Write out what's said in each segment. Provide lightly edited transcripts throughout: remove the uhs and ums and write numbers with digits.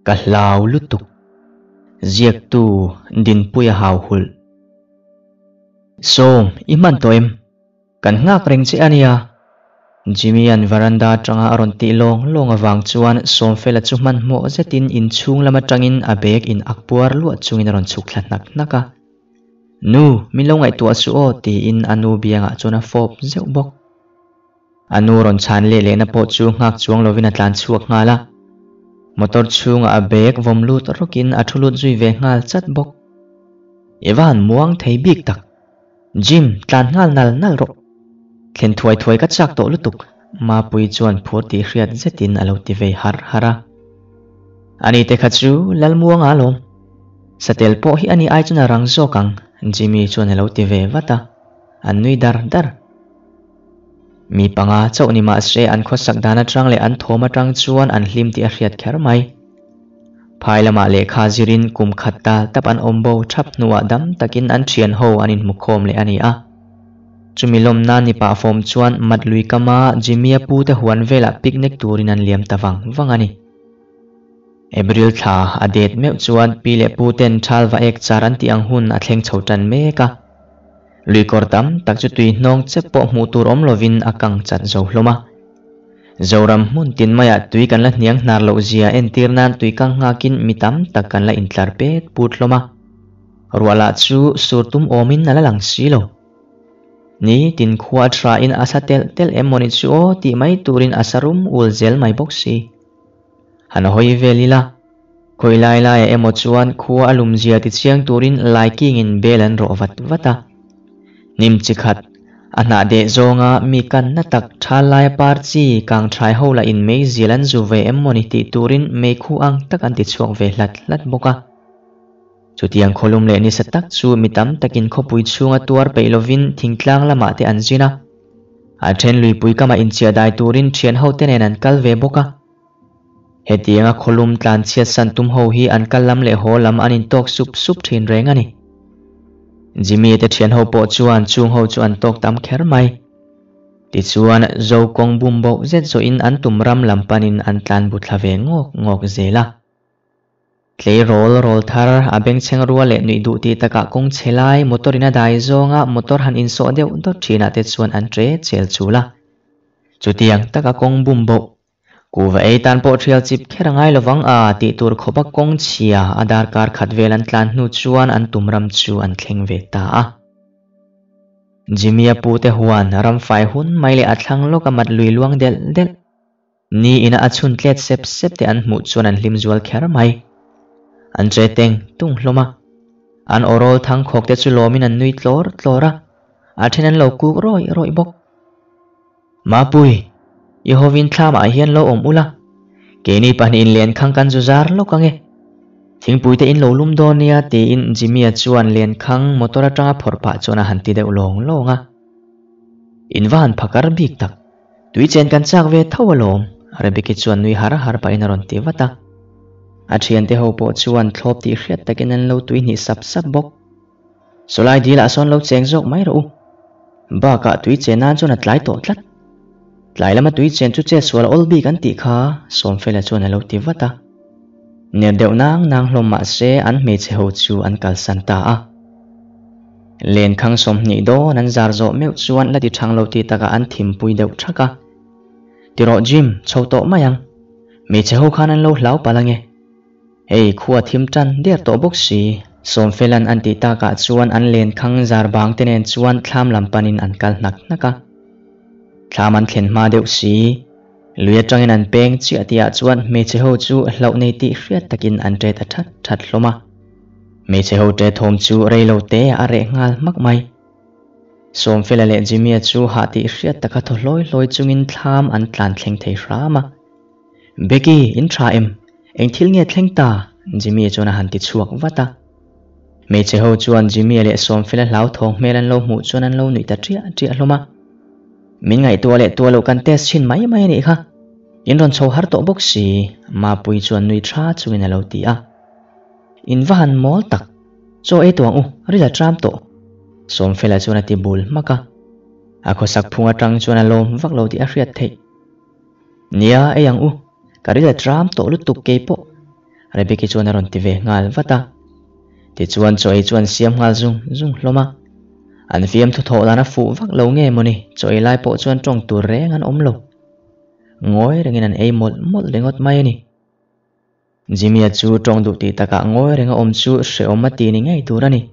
Ka hlau lutuk. Ziaktu Dinpuia hauhulh. Sawm, i hman tawh em? Kan nghak reng che a nia. Jimmy-a'n veranda atanga a rawn tih lawng lawng avang chuan Sawmfela chu hmanhmawh zetin inchhung lam atangin a bag in ak puar luah chungin a rawn chhuk thla hnak hnak a. Nu, min lo ngaihtuah suh aw tiin a nu biangah chuan a fawp zeuh bawk. A nu rawn chhan leh lehna pawh chu nghak chuang lovin a tlan chhuak nghal a. Motor chhungah a bag vawm lut rawkin a thu lut zui ve nghal chat bawk. I va han muang thei bik tak. Jim, tlan nghal nal nal rawh. Thlen thuai thuai ka chak tawh lutuk, Mapuii chuan phur tih hriat zetin a lo ti vei har har a. Ani te kha chu Lalmuanga alawm. Satel pawh hi ani ai chuan a rang zawk ang, Jimmy chuan a lo ti ve vat a. An nui dar dar. Mi panga chauh ni mah se an khawsak dan atang leh an thawm atang chuan an hlim tih a hriat kher mai. Phai lamah lehkha zirin kum khat tal tap an awm bo thap hnuah dam takin an thian ho an inhmukhawm leh a ni a. Chumi lawmna ni pah fawm chuan mat lui kama Jimmy-a pute huan velah picnic turin an liam ta vang vang a ni. April thla a det meuh chuan pi leh puten thal va ek char an tih ang hun a thleng chho tan mek a. Lui kawr tam tak chu tui hnawng chep pawh hmuh tur awm lovin a kang chat zo hlawm a. Zoram hmun tin maiah tui kan la hniang hnar loh zia entir nan tui kang nghakin mi tam tak kan la intlar pet put hlawm a. Ruah lah chu sur tum awmin a la lang si lo. Ni tin khua a thain a sa telh telh em mawni chu aw tih mai turin a sa rum ul zel mai bawk si. Han hawi vel ila, khawi lai laiah emaw chuan khua a lum zia ti chiang turin laikingin bel an rawh vat vat a. Hnim chi khat, a hnah deh zawnga mi kanna tak tha laia par chi kang thai ho lah in mei zial an zu ve em mawni tih turin meikhu ang tak an ti chhuak ve hlat hlat bawk a. Chutiang khawlum leh nisa tak chu mi tam takin khawpui chhunga tuar peih lovin thingtlang lamah te an zin a. A then luipui kamah inchiah dai turin thian hote nen an kal ve bawk a. Hetianga khawlum tlan chhiat san tum ho hi an kal lam leh haw lam an intawk sup sup thin reng a ni. Jimmy te thian ho pawh chuan chung ho chu an tawk tam kher mai. Tichuan Zo kawng bum boh zet zawhin an tum ram lam panin an tlan bu thla ve ngawk ngawk zel a. Tleirawl rawl thar a bengchheng rual leh nuih duh tih takah kawng chhe lai motor in a dai zawnga motor han insawh deuh dawt thinah te chuan an tre chel chul a. Chutiang taka kawng bum boh Kuhva ei tan pawh thial chip kher a ngai lovang a tih tur khawpa kawng chhia a darkar khat vel an tlan hnu chuan an tum ram chu an thleng ve ta a. Jimmy-a pute huan ramfai hun mai leh a thlang lawk a mat lui luang delh delh. Ni ina a chhun tlet sep sep te an hmuh chuan an hlim zual kher mai. An che teng tung hlawm a. An awrawl thang khawk te chu lawmin an nui tlawr tlawr a, a then an lo kuk rawih rawih bawk. Mapui, i hovin thlamah hian lo awm ula, keini pahnihin lenkhang kan zu zar lawk ange. Thingpuite in lo lum dawn nia tiin Jimmy-a chuan lenkhang motor atanga phawrh pah chuan a han ti deuh lawng lawng a. In va han phakar bik tak. Tui chen kan chak ve tho alawm, Rebecca chuan nui har har pahin a rawn ti vat a. A thiante ho pawh chuan thlawp tih hriat takin an lo tui hnih sap sap bawk. Sawlai dilah sawn lo cheng zawk mai rawh u. Bakah tui chen nan chuan a tlai tawh tlat. Tlai lama tui chen chu chet sual awl bik an tih kha Sawmfela chuan a lo ti vat a. Ner deuh nang nang hlawm mah se an hmeichhe ho chu an kalsan ta a. Lenkhang 20 dawn an zar zawh meuh chuan la ti thang lo ti takah an thimpui deuh thak a. Ti rawh Jim, chho tawh mai ang. Hmeichhe ho khan an lo hlau palh ange. Hei khua thim tan der tawh bawk si. Sawmfela'n an tih takah chuan an lenkhang zar bang te nen chuan thlam lam panin an kal hnak hnak a. Thlam an thlen hma deuh si. Lui atangin an peng chiah tihah chuan hmeichhe ho chu hlauh nei tih hriat takin an ṭet a that that hlawm a. Hmeichhe ho ṭe thawm chu rei lo te a reh nghal hmak mai. Sawmfela leh Jimmy-a chu hah tih hriat taka thaw hlawi hlawi chungin thlam an tlan thleng thei hram a. Becky, in tha em? Eng thil nge thleng ta? Jimmy-a chuan a han ti chhuak vat a. Hmeichhe ho chuan Jimmy-a leh Sawmfela hlauthawng hmel an lo hmuh chuan an lo nuih ta ṭiah ṭiah hlawm a. Min ngaihtuah leh tuah loh kan test chhin mai mai a nih kha. In rawn chho har tawh bawk si, Mapuii chuan nui tha chungin a lo ti a. In va han mawl tak, chaw ei tawh ang u, ril a tram tawh. Sawmfela chuan a ti bul hmak a. A khawsak phung atang chuan a lawm vak lo tih a hriat theih. Nia, ei ang u, ka ril a tram tawh lutuk kei pawh. Rebeki chuan a rawn ti ve nghal vat a. Tichuan chaw ei chu an siam nghal zung zung hlawm a. An fiamthu thawh dan a fuh vak lo nge mawni, chaw ei lai pawh chuan tawng tur reng an awm lo. Ngawi rengin an ei mawlh mawlh ringawt mai a ni. Jimmy-a chu tawng duh tih takah ngawi renga awm chu hrehawm a ti ni ngei tur a ni.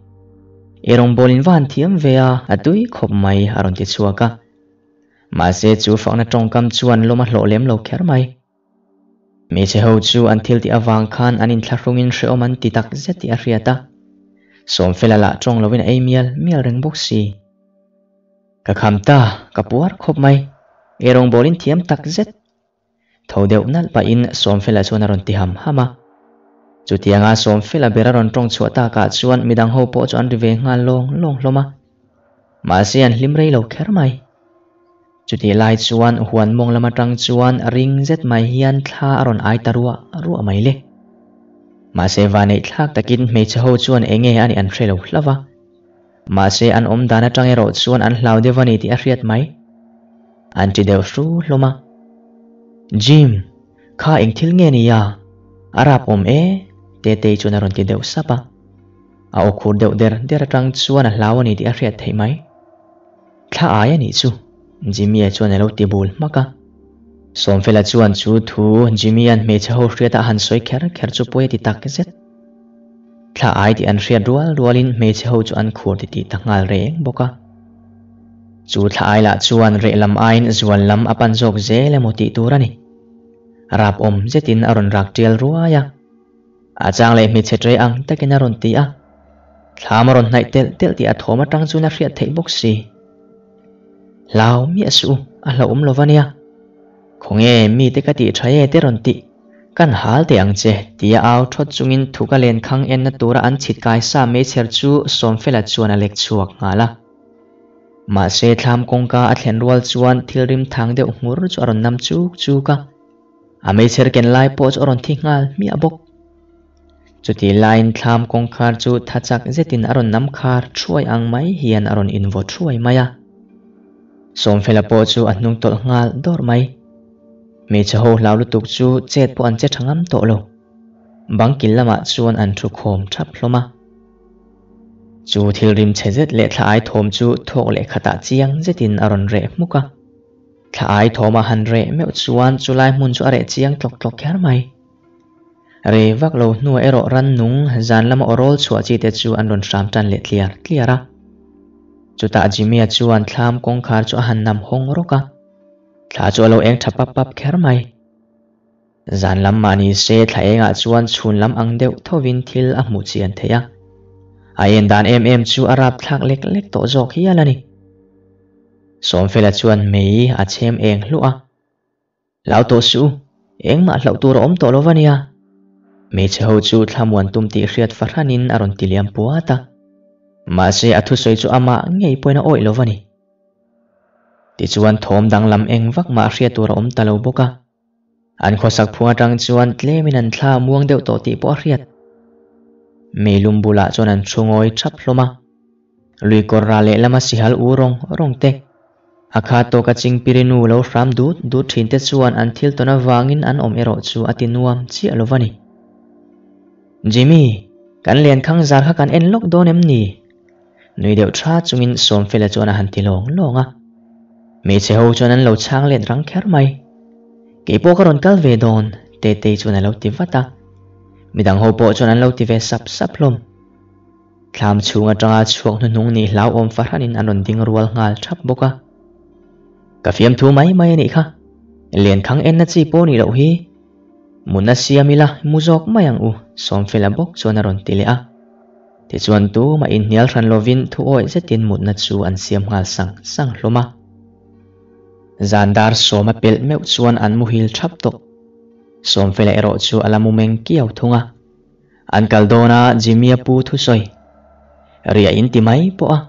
I rawngbâwl in va han thiam ve a, a tui khawp mai, a rawn ti chhuak a. Mahse chu fakna tawngkam chuan lawm a hlawh lem lo kher mai. Hmeichhe ho chu an thil tih avang khan an inthlahrungin hrehawm an ti tak zet tih a hriat a. Sawmfela lah tawng lovin a ei mial mial reng bawk si. Ka kham ta, ka puar khawp mai. Ei rawngbâwl in thiam tak zet. Tho deuh nalh pahin Sawmfela chuan a rawn ti ham ham a. Chutianga Sawmfela ber a rawn tawng chhuah takah chuan midang ho pawh chu an ri ve nghal lawng lawng hlawm a. Mahse an hlim rei lo kher mai. Chutih lai chuan huan mawng lam atang chuan ring zet mai hian thla a rawn ai ta ruah ruah mai le. Mahse vaneih thlak takin hmeichhe ho chuan enge a nih an hre lo hlauh va. Mahse an awm dan atang erawh chuan an hlau deuh a ni tih a hriat mai. An ti deuh hru hlawm a. Jim, kha eng thil nge ni a? A rap awm e, Tetei chuan a rawn ti deuh sap a. A aw khur deuh der der atang chuan a hlau a ni tih a hriat theih mai. Thla ai a nih chu, Jimmy-a chuan a lo ti bul hmak a. Sawmfela chuan chu thu Jimmy-a'n hmeichhe ho hriata a han sawi kher kher chu pawi a ti tak zet. Thla ai tih an hriat rual rualin hmeichhe ho chu an khur ti tih ta nghal reng bawk a. Chu thla ai lah chuan reh lam aiin zual lam a pan zawk zel emaw tih tur a ni. Rap awm zetin a rawn rak tial ruai a. A chang leh hmeichhe ṭe ang takin a rawn ti a. Thlam a rawn hnaih telh telh tih a thawm atang chuan a hriat theih bawk si. Hlau miah suh u, a hlauhawm lo va nia. Khawnge mite ka tih ṭha e te rawn tih. Kan hal teh ang che, tia au thawt chungin thuka lenkhang enna tura an chhit kai sa meichher chu Sawmfela chuan a lek chhuak nghal a. Mahse thlam kawngka a thlen rual chuan thil rim thang deuh nghur chu a rawn nam chuk chuk a. A meichher ken lai pawh chu a rawn thi nghal hmiah bawk. Chutih laiin thlam kawngkhar chu tha chak zetin a rawn nam khar thuai ang mai hian a rawn invaw thuai mai a. Sawmfela pawh chu a hnung tawlh nghal dawrh mai. Hmeichhe ho hlau lutuk chu chet pawh an che tha ngam tawh lo. Bang kil lamah chuan an thu khawm thap hlawm a. Chu thil rim chhe zet leh thla ai thawm chu thawk leh khatah chiang zetin a rawn reh hmuk a. Thla ai thawma han reh meuh chuan chulai hmun chu a reh chiang tlawk tlawk kher mai. Rei vak lo hnuah erawh rannung zan lama awrawl chhuah chi te chu an rawn hram tan leh tliar tliar a. Chutah Jimmy-a chuan thlam kawngkhar chu a han nam hawng rawk a. Thla chu a lo eng tha pap pap kher mai. Zan lam mah ni se thla engah chuan chhun lam ang deuh thovin thil a hmuh chian theih a. A en dan em em chu a rapthlak lek lek tawh zawk hial a ni. Sawmfela chuan mei a chhem eng hluah a. Hlau tawh suh u, engmah hlauh tur a awm tawh lo va nia. Hmeichhe ho chu thlamuan tum tih hriat fahranin a rawn ti liam puat a. Mahse a thusawi chu amah ngei pawhin a awih lo va ni. Tichuan thawm danglam eng vak mah hriat tur a awm ta lo bawk a. An khawsak phung atang chuan tlemin an thla muang deuh tawh tih pawh a hriat. Meilum bulah chuan an thu ngawi thap hlawm a. Lui kawr rah lehlama sihal u rawng rawng te, a kha tawka chingpirinu lo hram dut dut thin te chuan an thil tawn avangin an awm erawh chu a ti nuam chiah lo va ni. Jimmy, kan lenkhang zar kha kan en lawk dawn em ni? Nui deuh tha chungin Sawmfela chuan a han ti lawng lawng a. Hmeichhe ho chuan an lo chhang let rang kher mai. Kei pawh ka rawn kal ve dawn, Tetei chuan a lo ti vat a. Midang ho pawh chuan an lo ti ve sap sap hlawm. Thlam chhung atanga chhuak hnuhnung nih hlauhawm fahranin an rawn ding rual nghal thap bawk a. Ka fiamthu mai mai a nih kha. Lenkhang enna chi pawh nih loh hi. Mutna siam ila mu zawk mai ang u, Sawmfela bawk chuan a rawn ti leh a. Tichuan tumah inhnial hran lovin thu awih zetin mutna chu an siam nghal sang sang hlawm a. Zan dar sawma pelh meuh chuan an muhil thap tawh. Sawmfela erawh chu a la mu meng kiau thung a. An kal dawn a Jimmy-a pu thusawi. Riah in ti mai pawh a.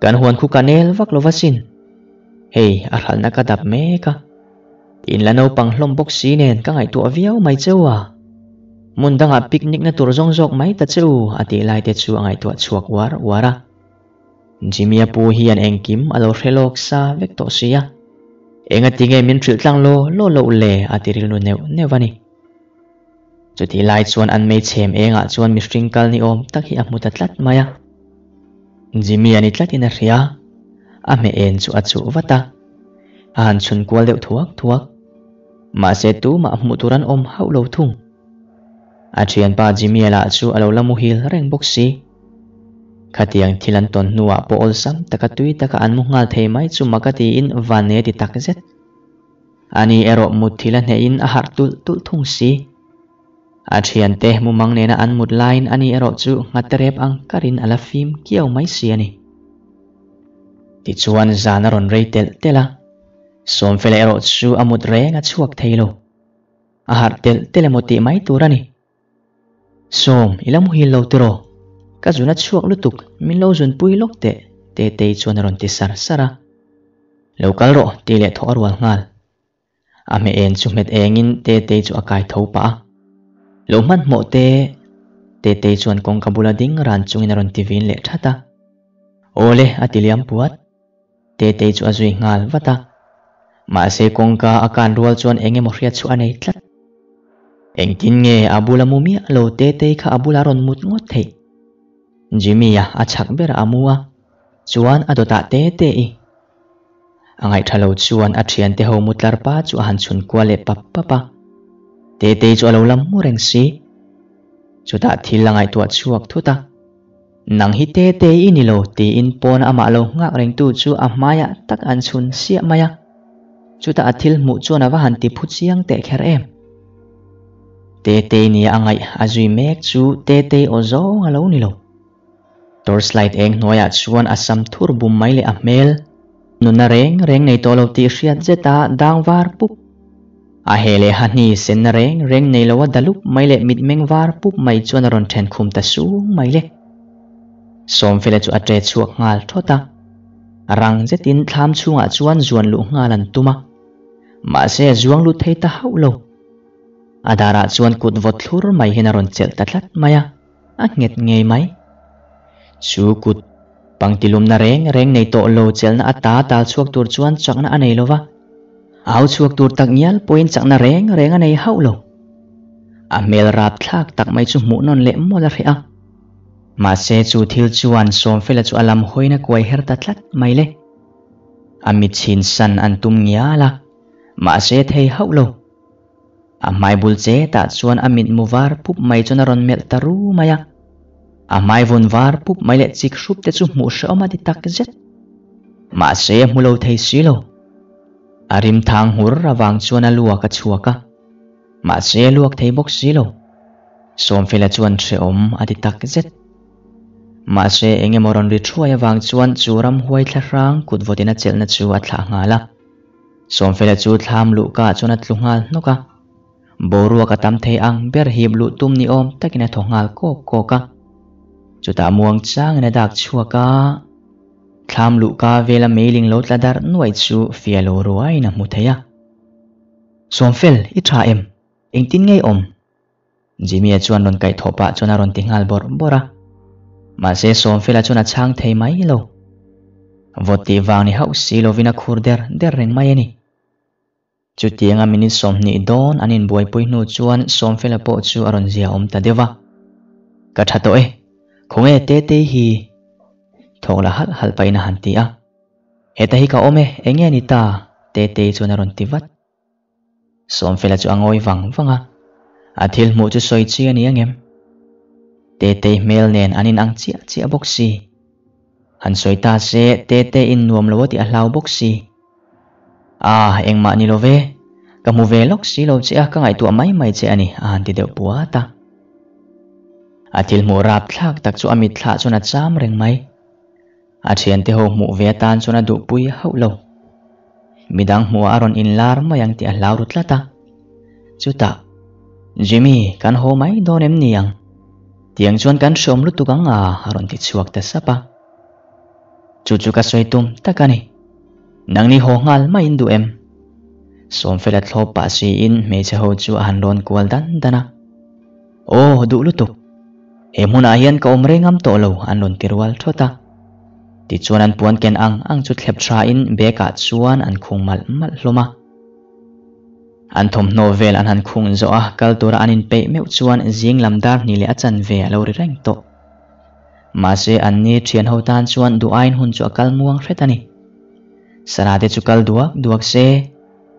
Kan huan khu ka nel vak lo va sin. Hei a hralhna ka dap mek a. In la naupang hlawm bawk si nen ka ngaihtuah viau mai che u a. Hmun dangah picnic na tur zawng zawk mai ta che u a tih lai te chu a ngaihtuah chhuak uar uar a. Jimmy-a pu hian engkim a lo hre lawk sa vek tawh si a. Engati nge min hrilh tlang law law loh le a ti rilru neuh neuh a ni. Chutih lai chuan an mei chhem engah chuan mihring kal ni awm tak hi a hmu ta tlat mai a. Jimmy a ni tlatin a hria. A hmeh en chu a chuh vat a. A han chhun kual deuh thuak thuak. Mahse tumah hmuh tur an awm hauh lo thung. A thianpa Jimmy-a lah chu a lo la muhil reng bawk si. Khatiang thil an tawn hnuah pawh awlsam taka tui taka an mu nghal thei mai chu mak a tiin van e ti tak zet. Ani erawh mut thil a hnehin a harh tulh tulh thung si. A thiante mumang nena an mut laiin ani erawh chu nghate rep ang karin a la fim kiau mai si a ni. Tichuan zan a rawn rei telh telh a, Sawmfela erawh chu a mut reng a chhuak thei lo. A harh telh telh emaw tih mai tur a ni. Sawm, i la muhil lo tiraw? Ka zun a chhuak lutuk, min lo zunpui lawk teh, Tetei chuan a rawn ti sar sar a. Lo kal rawh, tih leh thawh a rual nghal. A hmeh en chu hmet engin Tetei chu a kai tho pah a. Lo hmanhmawh teh, Tetei chuan kawngka bula ding ran chungin a rawn ti vin leh that a. Awle, a ti liam puat. Tetei chu a zui nghal vat a. Mahse kawngka a kan rual chuan eng emaw hriat chhuah a nei tlat. Engtin nge a bula mu miah lo Tetei kha a bula rawn mut ngawt theih? Jimmy-a a chhak ber a mu a, chuan a dawtah Tetei. A ngaihtha lo chuan a thiante ho mu tlar pa chu a han chhun kual leh pap pap a. Tetei chu a lo la mu reng si. Chutah thil a ngaihtuah chhuak thut a. Nang hi Tetei i ni lo tiin pawn amah lo nghak rengtu chu a hmaiah tak an chhun siah mai a. Chutah a thil hmuh chuan a va han ti phu chiang teh kher em. Tetei nia a ngaih a zui mek chu Tetei aw zawng a lo ni lo. Torchlight eng hnuaiah chuan a sam thur bum mai leh a hmel. Nunna reng reng nei tawh lo tih hriat zeta dang var pup. A heh leh hahni senna reng reng nei loa dalup mai leh mitmeng var pup mai chuan a rawn then khum ta sung mai le. Sawmfela chu a ṭe chhuak nghal thawt a. Rang zetin thlam chhungah chuan zuan luh nghal an tum a. Mahse a zuang lut thei ta hauh lo. A darah chuan kut vawt thlur mai hian a rawn chelh ta tlat mai a. A nghet ngei mai. Chu kut pangtilumna reng reng nei tawh lo chelhna ata tal chhuak tur chuan chakna a nei lo va. Au chhuak tur tak ngial pawhin chakna reng reng a nei hauh lo. A hmel rap thlak tak mai chu hmuh nawn leh mawlh a hreh a. Mahse chu thil chuan Sawmfela chu a lam hawina kuai her ta tlat mai le. A mit chhin san an tum ngial a, mahse thei hauh lo. A hmai bul che tah chuan a mitmu var pup mai chuan a rawn melh ta ru mai a. A hmai vun var pup mai leh chik hrup te chu hmuh hrehawm a ti tak zet. Mahse a hmu lo thei si lo. A rim thang nghur avang chuan a luak a chhuak a. Mahse a luak thei bawk si lo. Sawmfela chuan hrehawm a ti tak zet. Mahse eng emaw rawn ri thuai avang chuan chu ramhuai thlahrang kut vawtin a chelhna chu a thlah nghal a. Sawmfela chu thlam luhka chuan a tlu nghal hnawk a. Boruak a tam thei ang ber hip luh tum ni awm takin a thaw nghal kawk kawk a. Chutah muang changin a dak chhuak a. Thlam luhka vela meiling lo tla darh nuaih chu fia lo ruaiin a hmu thei a. Sawmfel, i tha em? Engtin ngei awm? Jimmy-a chuan rawn kaihthawh pah chuan a rawn ti nghal bawrh bawrh a. Mahse Sawmfela chuan a chhang thei mai lo. Vawt tih vang ni hauh si lovin a khur der der reng mai a ni. Chutianga minute 20 dawn an inbuaipui hnu chuan Sawmfela pawh chu a rawn zia awm ta deuh va. Ka tha tawh e, khawnge Tetei hi? Thawk la halh halh pahin a han ti a. Heta hi ka awm e, enge ni ta? Tetei chuan a rawn ti vat. Sawmfela chu a ngawi vang vang a, a thil hmuh chu sawi chi a ni angem? Tetei hmel nen an inang chiah chiah bawk si. Han sawi ta se Tetei in nuam lo a tih a hlau bawk si. Ah, engmah ni lo ve, ka hmu ve lawk si lo che a, ka ngaihtuah mai mai che a ni, a han ti deuh puat a. A thil hmuh rap thlak tak chu a mitthlah chuan a cham reng mai. A thiante ho hmuh ve atan chuan a duhpui hauh lo. Midang hmuhah a rawn inlar mai ang tih a hlau ru tlat a. Chutah, Jimmy, kan haw mai dawn em ni ang? Tiang chuan kan hreawm lutuk ang a, a rawn ti chhuak ta sap a. Chu chu ka sawi tum tak a ni. Nangni haw nghal maiin duh em? Sawmfela thlawp pah siin hmeichhe ho chu a han rawn kual dan dan a. Aw, duh lutuk. He hmunah hian ka awm reng ngam tawh lo, an rawn ti rual thawt a. Tichuan an puan ken ang ang chu thlep thain bag ah chuan an khung malh malh hlawm a. An thawmhnaw vel an han khung zawh a, kal tura an inpeih meuh chuan zing lam dar hnih leh a chanve a lo ri reng tawh. Mahse anni thian ho tan chuan duh aiin hun chu a kal muang hret a ni. Sana te chu kal duak duak se,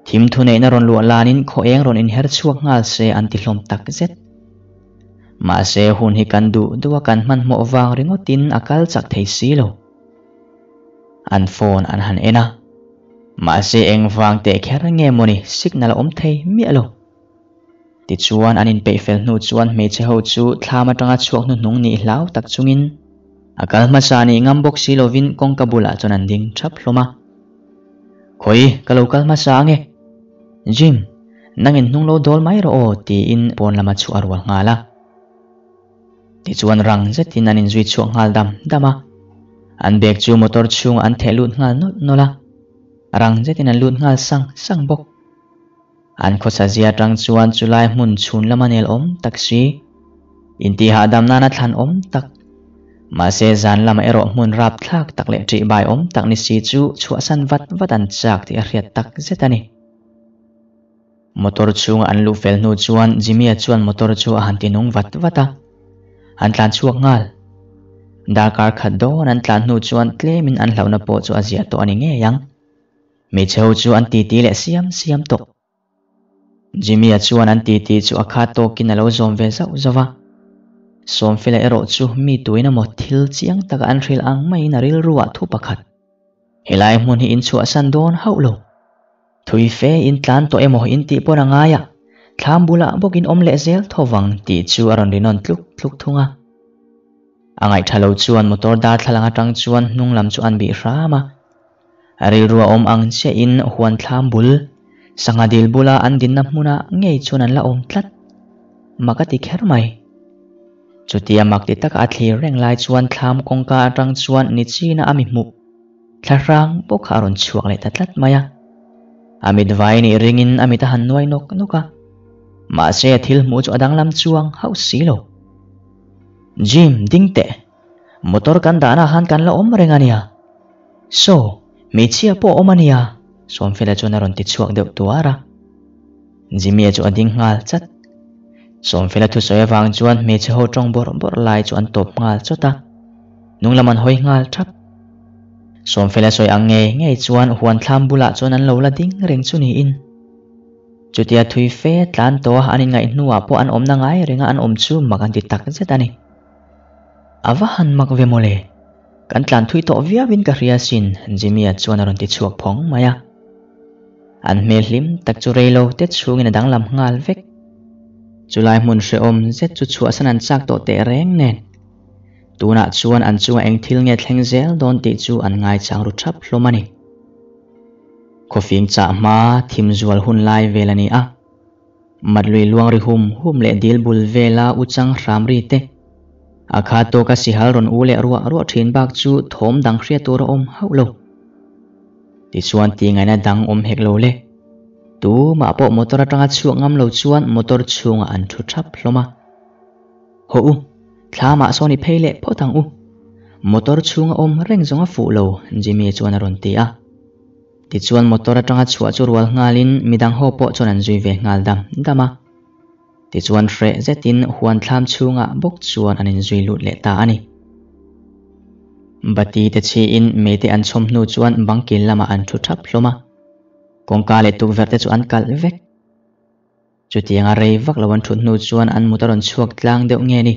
thim thuneihna rawn luah lanin khaw eng rawn inher chhuak nghal se an ti hlawm tak zet. Mahse hun hi kan duh duh a kan hmanhmawh vang ringawtin a kal chak thei si lo. An phone an han en a. Mahse engvang teh kher nge mawni signal a awm thei miah lo. Tichuan an inpeih fel hnu chuan hmeichhe ho chu thlam atanga chhuak hnuhnung nih hlau tak chungin a kal hmasa nih ngam bawk si lovin kawngka bulah chuan an ding thap hlawm a. Khawi, ka lo kal hmasa ange. Jim, nangin hnung lo dawl mai rawh aw tiin pawn lama chhuah a rual nghal a. Tichuan rang zetin an inzui chhuak nghal dam dam a. An bag chu motor chhungah an theh lut nghal nawlh nawlh a. Rang zetin an lut nghal sang sang bawk. An khawsa zia atang chuan chulai hmun chhun lama nel awm tak si, intihhahdam nana thlan awm tak, mahse zan lama erawh hmun rapthlak tak leh ṭihbai awm tak ni si chu chhuahsan vat vat an chak tih a hriat tak zet a ni. Motor chhunga an luh fel hnu chuan Jimmy-a chuan motor chu a han ti nung vat vat a, an tlan chhuak nghal. Darkar khat dawn an tlan hnu chuan tlemin an hlauhna pawh chu a ziah tawh a ni ngei ang. Hmeichhe ho chu an titi leh siam siam tawh. Jimmy-a chuan an titi chu a khat tawkin a lo zawm ve zauh zauh a. Sawmfela erawh chu mi tuin emaw thil chiang taka an hrilh ang maiin a rilru ah thu pakhat. Helai hmun hi in chhuahsan dawn hauh lo. Thui fe in tlan tawh emaw in tih pawn a ngai a, thlam bulah bawk in awm leh zel tho vang tih chu a rawn rinawn tluk tluk thung a. A ngaihtha lo chuan motor darthlalang atang chuan hnung lam chu an bih hram a. A rilru a awm ang chiahin huan thlam bul, sangha dil bula an dinna hmuna ngei chuan an la awm tlat. Mak a ti kher mai. Chutia mak ti taka a thlir reng lai chuan thlam kawngka atang chuan ni china a mi hmuh thlahrang bawk kha a rawn chhuak leh ta tlat mai a. A mit vai nih ringin a mit a han nuai nawk nawk a. Mahse a thil hmuh chu a danglam chuang hauh si lo. Jim, ding teh. Motor kan dahna khan kan la awm reng a nia. Saw, hmeichhia pawh a awm a nia, Sawmfela chuan a rawn ti chhuak deuh tuar a. Jimmy-a chu a ding nghal chat. Sawmfela thusawi avang chuan hmeichhe ho tawng bawrh bawrh lai chu an tawp nghal chawt a. Hnung lam an hawi nghal thap. Sawmfela sawi ang ngei ngei chuan huan thlam bulah chuan an lo la ding reng chu niin. Chutia thui fe tlan tawha an inngaih hnuah pawh an awmna ngai renga an awm chu mak an ti tak zet a ni. A va han mak ve mawle. Kan tlan thui tawh viauin ka hria asin, Jimmy-a chuan a rawn ti chhuak phawng mai a. An hmel hlim tak chu rei lo te chhungin a danglam nghal vek. Chulai hmun hrehawm zet chu chhuahsan an chak tawh teh reng nen. Tunah chuan an chungah eng thil nge thleng zel dawn tih chu an ngaichang ru thap hlawm a ni. Khawfing chah hma thim zual hun lai vel a ni a. Matlui luang ri hum hum leh dil bul vela u chang hram ri te. A kha tawka sihal rawn u leh ruah ruah thin bak chu thawm dang hriat tur a awm hauh lo. Tichuan tih ngaihna dang awm hek lo le. Tumah pawh motor atanga chhuak ngam lo chuan motor chhungah an thu thap hlawm a. Haw u, thlamah sawn i phei leh phawt ang u. Motor chhunga awm reng zawng a fuh lo, Jimmy chuan a rawn ti a. Tichuan motor atanga chhuah chu rual nghalin midang ho pawh chuan an zui ve nghal dam dam a. Tichuan hreh zetin huan thlam chhungah bawk chuan an inzui lut leh ta a ni. Bati te chhiin meite an chhawm hnu chuan bangkil lamah an thu thap hlawm a. Kawngka leh tukverh te chu an kalh vek. Chutianga rei vak lo an thut hnu chuan an mut a rawn chhuak tlang deuh nge ni,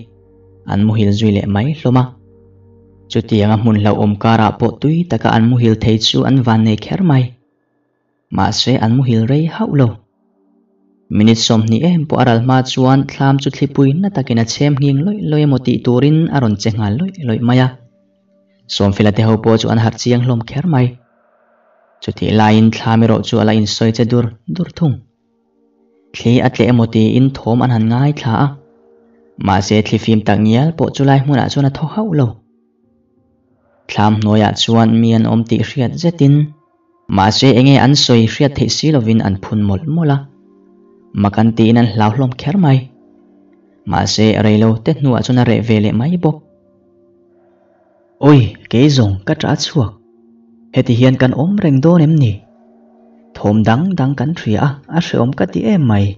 an muhil zui leh mai hlawm a. Chutianga hmun hlauhawm karah pawh tui taka an muhil thei chu an van nei kher mai. Mahse an muhil rei hauh lo. Minute 20 em pawh a ral hma chuan thlam chu thlipui na takin a chhem nghing lawih lawih emaw tih turin a rawn che nghal lawih lawih mai a. Sawmfela te ho pawh chu an harh chiang hlawm kher mai. Chutih laiin thlam erawh chu a la insawi che dur dur thung. Thli a tleh emaw tiin thawm an han ngaithla a, mahse thli fim tak ngial pawh chulai hmunah chuan a thaw hauh lo. Thlam hnuaiah chuan mi an awm tih hriat zetin, mahse enge an sawi hriat theih si lovin an phun mawlh mawlh a. Mak an tiin an hlau hlawm kher mai. Mahse reilo te hnuah chuan a reh ve leh mai bawk. Awi, kei zawng ka ṭah chhuak. Heti hian kan awm reng dawn em ni? Thawm dang dang kan hria a, a hreawm ka ti em mai.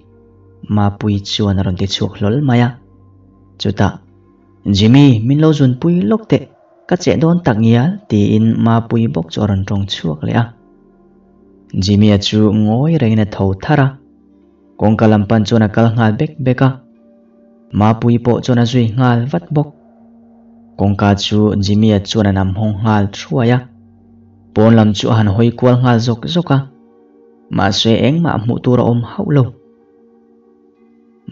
Mapuii chuan a rawn ti chhuak hlawl mai a. Chutah, Jimmy, min lo zunpui lawk teh, ka cheh dawn tak ngial, tiin Mapuii bawk chu a rawn tawng chhuak leh a. Jimmy-a chu ngawi rengin a tho tharh a. Kawngka lam pan chuan a kal nghal bek bek a, Mapuii pawh chuan a zui nghal vat bawk. Kawngka chu Jimmy-a chuan a nam hawng nghal thuai a, pawn lam chu a han hawi kual nghal zawk zawk a, mahse engmah hmuh tur a awm hauh lo.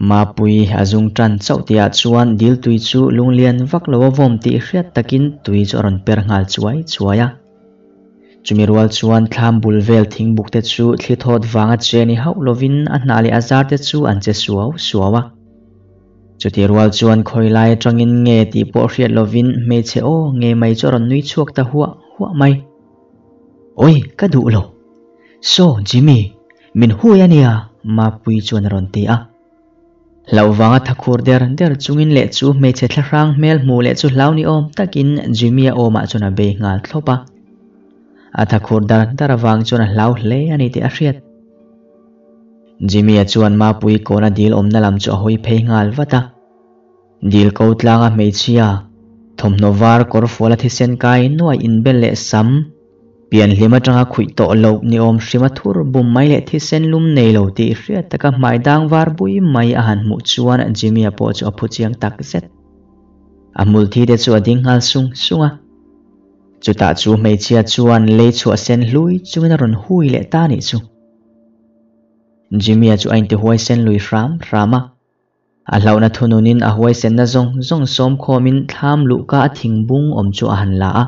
Mapuii a zung tan chauh tihah chuan dil tui chu lunglian vak lo a vawm tih hriat takin tui chu a rawn per nghal chuai chuai a. Chumi rual chuan thlam bul vel thingbuk te chu thli thawt vanga che ni hauh lovin a hnah leh a zar te chu an che suau suau a. Chutih rual chuan khawi lai atangin nge tih pawh hriat lovin hmeichhe aw nge mai chu a rawn nui chhuak ta huah huah mai. Awi, ka duh lo. Saw, Jimmy, min hui a nia, Mapuii chuan a rawn ti a. Hlauh vanga thakhur der der chungin leh chu hmeichhe thlahrang hmel hmuh leh chu hlau ni awm takin Jimmy-a awmah chuan a bei nghal thlawp a. A thakhur dar dar avang chuan a hlau hle a ni tih a hriat. Jimmy-a chuan Mapuii kawna dil awmna lam chu a hawi phei nghal vat a. Dil ko tlanga hmeichhia, thawmhnaw var kawr fuala thisen kai nuai inbel leh sam, Pianhlim atanga khuih tawh loh ni awm hrima thur bum mai leh thisen lum nei lo tih hriat taka hmai dang var bui mai a han hmuh chuan Jimmy-a pawh chu a phu chiang tak zet. A hmulthi te chu a ding nghal sung sung a. Chutah chu hmeichhia chuan lei chhuah sen hlui chungin a rawn hui leh ta nih chu. Jimmy-a chu a intihuaisen lui hram hram a. A hlauhna thununin a huaisenna zawng zawng sawm khawmin thlam luhka a thingbung awm chu a han la a.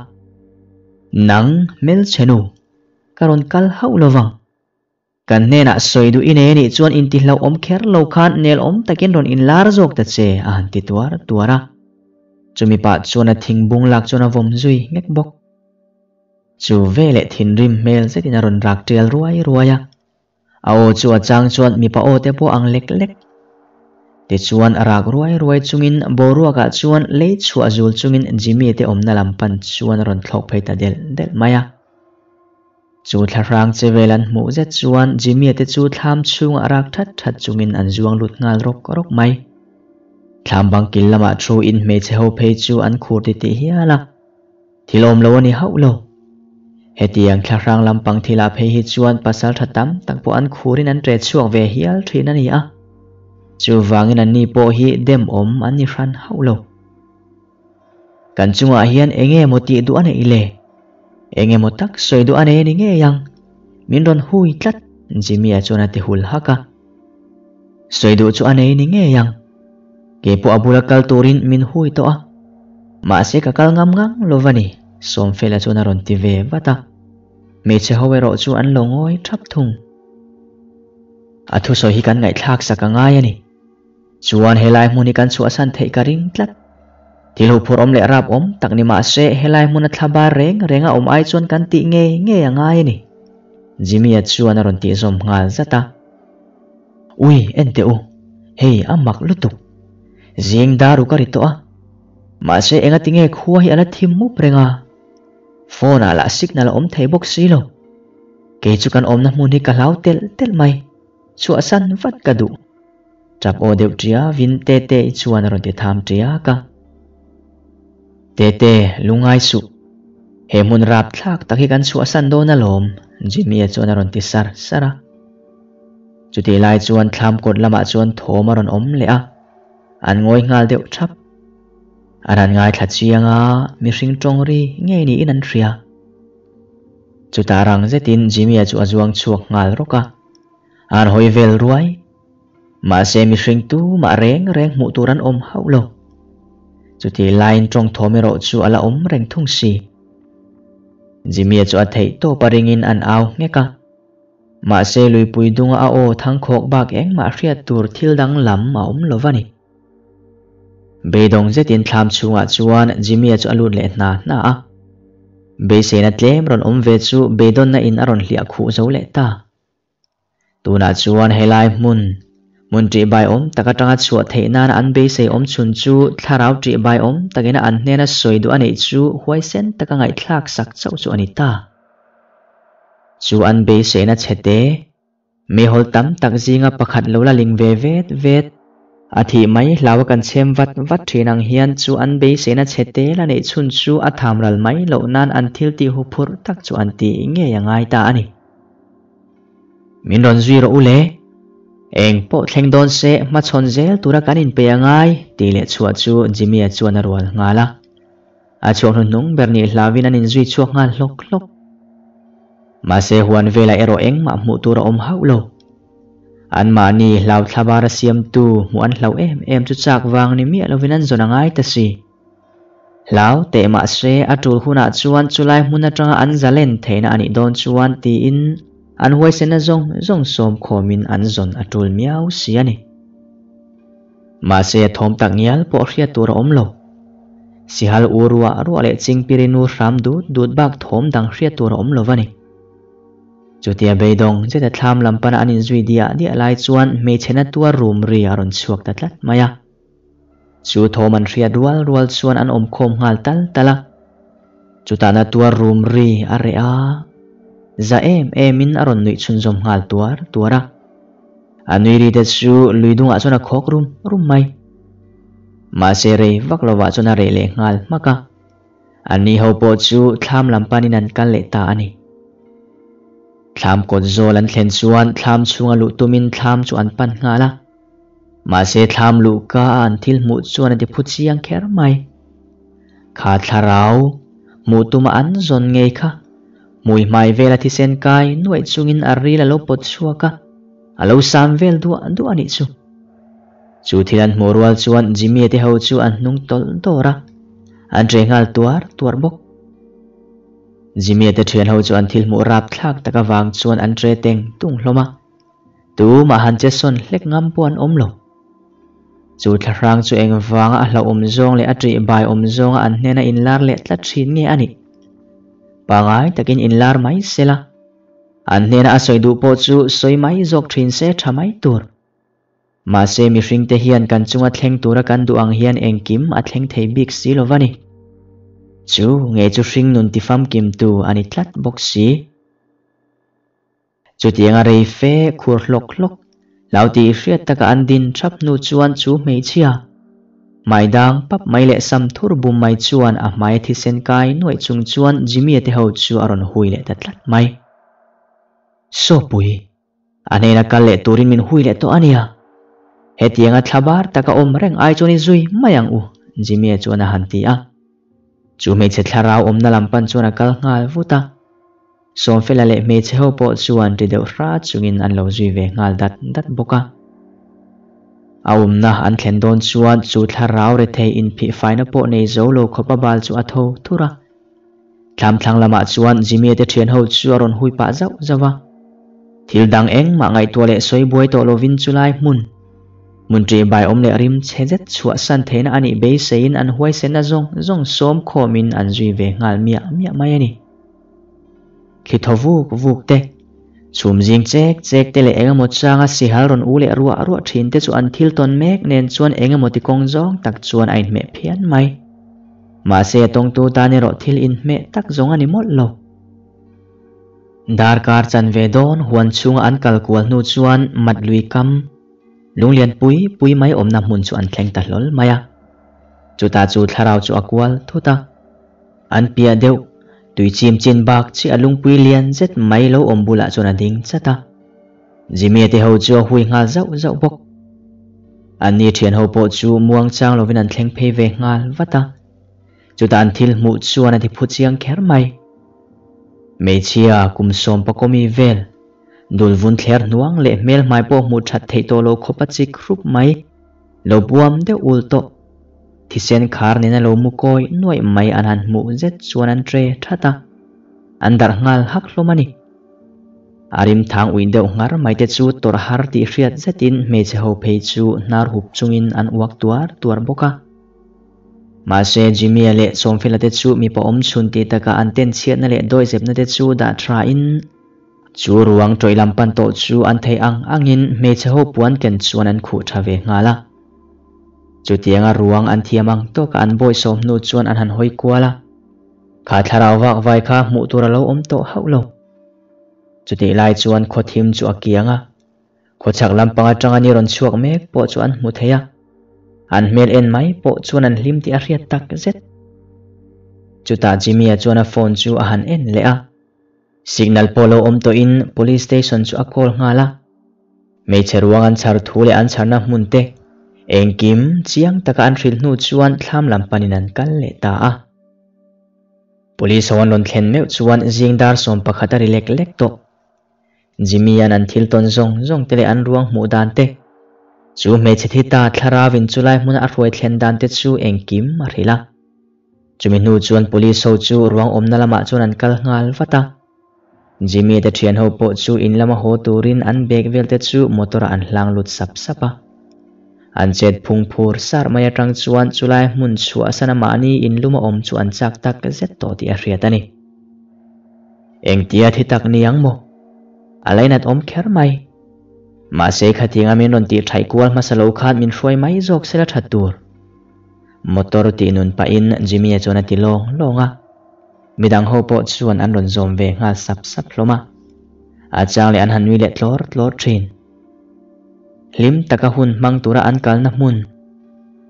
Nang, hmelchhe nu, ka rawn kal hauh lo vang. Kan hnenah sawi duh i nei a nih chuan intihlauhawm kher lo khan nelawm takin rawn inlar zawk ta che, a han ti tuar tuar a. Chumi pah chuan a thingbung lak chuan a vawm zui nghek bawk. Chu veleh thinrim hmel zetin a rawn rak tial ruai ruai a. A aw chu a chang chuan mipa aw te pawh ang lek lek. Tichuan a rak ruai ruai chungin boruakah chuan lei chhuah zul chungin Jimmy te awmna lam pan chuan a rawn thlawk phei ta delh delh mai a. Chu thlahrang che vel an hmuh zet chuan Jimmy te chu thlam chhungah rak that that chungin an zuang lut nghal rawk rawk mai. Thlam bang kil lamah thu in hmeichhe ho phei chu an khur titih hial a. Thil awm lo a ni hauh lo. Hetiang thlahrang lampang thilah phei hi chuan pasal tha tam tak pawh an khurin an ṭe chhuak ve hial ṭhin a ni a. Chuvangin anni pawh hi dem awm an ni hran hauh lo. Kan chungah hian eng nge maw tih duh a neih le? Eng nge maw tak sawi duh a nei a ni ngei ang? Min rawn hui tlat, Jimmy-a chuan a ti hul hak a. Sawi duh chu a nei ni ngei ang. Kei pawh a bula kal turin min hui tawh a. Mahse ka kal ngam ngang lo va ni, Sawmfela chuan a rawn ti ve vat a. Hmeichhe ho erawh chu an lo ngawi thap thung. A thusawi hi kan ngaihthlak sak a ngai a ni. Chuan helai hmun hi kan chhuahsan theih ka ring tlat. Thil huphurh awm leh rap awm tak ni mahse helai hmuna thla bar reng reng a awm ai chuan kan tih ngei ngei a ngai a ni. Jimmy-a chuan a rawn tih zawm nghal zat a. Ui, en teh u, hei a mak lutuk. Zing dar u ka ri tawh a. Mahse engati nge khua hi a la thim mup reng a? Phone ah lah signal a awm thei bawk si lo. Kei chu kan awmna hmun hi ka hlau telh telh mai. Chhuahsan vat ka duh. Tap aw deuh ṭia vin Tete i chuan a rawn ti tham ṭiak a. Tete, lungai suh. He hmun rapthlak tak hi kan chhuahsan dawn alawm, Jimmy-a chuan a rawn ti sar sar a. Chutih lai chuan thlam kawt lamah chuan thawm a rawn awm leh a, an ngawi nghal deuh thap. An han ngaithla chiang a, mihring tawng ri ngei niin an hria. Chutah rang zetin Jimmy-a chu a zuang chhuak nghal rawk a, an hawi vel ruai. Mahse mihring tumah reng reng hmuh tur an awm hauh lo. Chutih laiin tawng thawm erawh chu a la awm reng thung si. Jimmy-a chu a theih tawp a ringin an au nghek a. Mahse luipui dunga a aw thangkhawk bak engmah hriat tur thil dang lam a awm lo va ni. Beidawng zetin thlam chhungah chuan Jimmy-a chu a lut leh hna hna a. Beiseina tlem rawn awm ve chu beidawnna in a rawn hliah khuh zo leh ta. Tunah chuan helai hmun, hmun ṭihbai awm tak aṭanga chhuah theih nana an beisei awm chhun chu thlarau ṭihbai awm takina an hnena sawi duh a neih chu huaisen taka ngaihthlak sak chauh chu a ni ta. Chu an beiseina chhete, meihawl tam tak zinga pakhat lo la ling ve vet vet. A thih mai hlau a kan chhem vat vat thin ang hian chu an beiseina chhete la neih chhun chu a tham ral mai loh nan an thil tih huphurh tak chu an tih ngei a ngai ta a ni. Min rawn zui rawh u le. Eng pawh thleng dawn se hmachhawn zel tura kan inpei a ngai tih leh chhuah chu Jimmy-a chuan a rual nghal a. A chhuak hnuhnung ber nih hlauin an inzui chhuak nghal hlawk hlawk. Mahse huan velah erawh engmah hmuh tur a awm hauh lo. Anmahni hlau thlabara siamtu hmuh an hlauh em em chu chak vang ni miah lovin an zawn a ngai ta si. Hlau teh mahse a tul hunah chuan chulai hmun atanga an zalen theihna a nih dawn chuan tiin an huaisenna zawng zawng sawm khawmin an zawn a tul miau si a ni. Mahse a thawm tak ngial pawh hriat tur a awm lo. Sihal u ruah ruah leh chingpiri nu hram dut dut bak thawm dang hriat tur a awm lo va ni. Chutia beidawng zeta thlam lam pana an inzui diah diah lai chuan hmeichhe na tuar rum ri a rawn chhuak ta tlat mai a. Chu thawm an hriat rual rual chuan an awm khawm nghal tal tal a. Chutah na tuar rum ri a reh a, za em emin a rawn nuih chhunzawm nghal tuar tuar a. A nui ri te chu lui dungah chuan a khawk rum rum mai. Mahse rei vak lovah chuan a reh leh nghal hmak a. Anni ho pawh chu thlam lam panin an kal leh ta a ni. Thlam kawt zawl an thlen chuan thlam chhunga luh tumin thlam chu an pan nghal a. Mahse thlam luhka a an thil hmuh chuan a ti phu chiang kher mai. Kha thlarau, hmuh tuma an zawn ngei kha. Hmui hmai vela thisen kai nuaih chungin a ril a lo pawt chhuak a, a lo sam vel duah duah a nih chu. Chu thil an hmuh rual chuan Jimmy-a te ho chu an hnung tawlh dawr a, an ṭe nghal tuar tuar bawk. Jimmy-a te ṭhian ho chu an thil hmuh rapthlak tak avang chuan an ṭe teng tung hlawm a. Tumah han che sawn hlek ngam pawh an awm lo. Chu thlahrang chu engvanga a hlauhawm zawng leh a ṭihbai awm zawnga an hnena inlar leh tlat ṭhin nge a nih? Pangai takin inlar mai se la, an hnena a sawi duh pawh chu sawi mai zawk ṭhin se ṭha mai tur. Mahse mihringte hian kan chunga thleng tura kan duh ang hian engkim a thleng thei bik si lo va ni. Chu nge chu hringnun tifamkimtu a ni tlat bawk si. Chutianga rei fe khur hlawk hlawk hlau tih hriat taka an din thap hnu chuan chu hmeichhia hmai dang pap mai leh sam thur bum mai chuan a hmai thisen kai nuaih chung chuan Jimmy-a te ho chu a rawn hui leh ta tlat mai. Sawpui, a hnena kal leh turin min hui leh tawh a nia. Hetianga thla bar taka awm reng ai chuan i zui mai ang u, Jimmy-a chuan a han ti a. Chu hmeichhe thlarau awmna lam pan chuan a kal nghal vut a. Sawmfela leh hmeichhe ho pawh chuan ri deuh hra chungin an lo zui ve nghal dat dat bawk a. A awmna an thlen dawn chuan chu thlarau rethei inphihfaina pawh nei zo lo khawpa bal chu a tho thur a. Thlam thlang lamah chuan Jimmy-a te thian ho chu a rawn hui pah zauh zauh a. Thil dang engmah ngaihtuah leh sawi buai tawh lovin chulai hmun, hmun ṭih bai awm leh rim chhe zet chhuahsan theihna a nih beiseiin an huaisenna zawng zawng sawm khawmin an zui ve nghal miah miah mai a ni. Thli thaw vuk vuk te, chhum zing chek chek te leh engemaw changa sihal rawn u leh ruah ruah thin te chu an thil tawn mek nen chuan engemaw ti kawng zawng tak chuan a inhmeh phian mai. Mahse a tawngtu tan erawh thil inhmeh tak zawng a ni mawlh lo. Darkar chanve dawn huan chhunga an kal kual hnu chuan mat lui kam, lunglian pui pui mai awmna hmun chu an thleng ta hlawl mai a. Chutah chu thlarau chu a kual thut a. An piah deuh, tui chim chin bak chiah lungpui lian zet mai lo awm bulah chuan a ding chat a. Jimmy-a te ho chu a hui nghal zauh zauh bawk. Anni thian ho pawh chu muang chang lovin an thleng phei ve nghal vat a. Chutah an thil hmuh chuan a ti phu chiang kher mai. Hmeichhia kum sawmpakawmi vel, dul vun thler hnuang leh hmel hmai pawh hmuh that theih tawh lo khawp a chik hrup mai. Lo buam deuh ul tawh. Thisen khar nena lo mu kawi nuaih mai an han hmuh zet chuan an tre that a, an darh nghal hak hlawm a ni. A rim thang uih deuh nghar mai te chu tawrh har tih hriat zetin hmeichhe ho phei chu hnar hup chungin an uak tuar tuar bawk a. Mahse Jimmy-a leh Sawmfela te chu mipa awm chhun tih takah an ten chhiatna leh dawihzepna te chu dah thain, Chu ruang tawih lam pan tawh chu an theih ang angin hmeichhe ho puan ken chuan an khuh tha ve nghal a. Chutianga ruang an thiam ang tawka an bawisawm hnu chuan an han hawi kual a. Kha thlarau vak vai kha hmuh tur a lo awm tawh hauh lo. Chutih lai chuan khaw thim chu a kiang a, khawchhak lampang atanga ni rawn chhuak mek pawh chu an hmu thei a, an hmel en mai pawh chuan an hlim tih a hriat tak zet. Chutah Jimmy-a chuan a phone chu a han en leh a, signal pawh lo awm tawhin police station chu a call nghal a. Hmeichhe ruang an chhar thu leh an chharna hmun te engkim chiang taka an hrilh hnu chuan thlam lam panin an kal leh ta a. Police ho an rawn thlen meuh chuan zing dar 11 a ri lek lek tawh. Jimmy-a'n an thil tawn zawng zawng te leh an ruang hmuh dan te, chu hmeichhe thi ta thlarau in chulai hmuna a hruai thlen dan te chu engkim a hrilh a. Chumi hnu chuan police ho chu ruang awmna lamah chuan an kal nghal vat a. Jimmy te thian ho pawh chu in lama haw turin an bag vel te chu motor ah an hlang lut sap sap a. An chet phung phur sar mai atang chuan chulai hmun chhuahsan a mahni in lum a awm chu an chak tak zet tawh tih a hriat a ni. Engtia thi tak ni ang maw? A lainat awm kher mai. Mahse khatianga min rawn tih thaih kual hmasa lo khan min hruai mai zawk sela that tur. Motor tih nun pahin Jimmy-a chuan a ti lawng lawng a. Midang ho pawh chuan an rawn zawm ve nghal sap sap hlawm a, a chang leh an han nui leh tlawr tlawr thin. Hlim taka hun hmang tura an kalna hmun,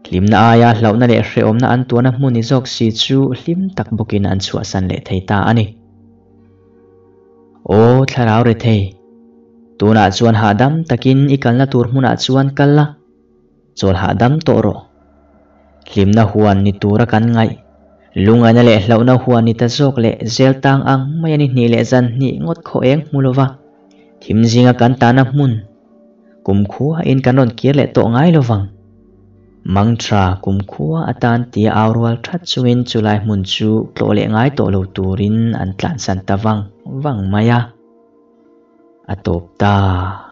hlimna aia hlauhna leh hrehawmna an tuarna hmun ni zawk si chu hlim tak bawkin an chhuahsan leh thei ta a ni. Aw thlarau rethei, tunah chuan hahdam takin i kalna tur hmunah chuan kal la, Chawl hahdam tawh rawh. Hlimna huan ni tura kan ngaih, lungaina leh hlauhna huan ni ta zawk leh zel tang ang mai a ni hnih leh zan hnih ngawt khaw eng hmu lova, thim zinga kan tahna hmun, kumkhua in kan rawn kir leh tawh ngai lovang. Mangtha kumkhua atan tia au rual that chungin chulai hmun chu tlawh leh ngai tawh lo turin an tlansan ta vang vang mai a. A tawp ta.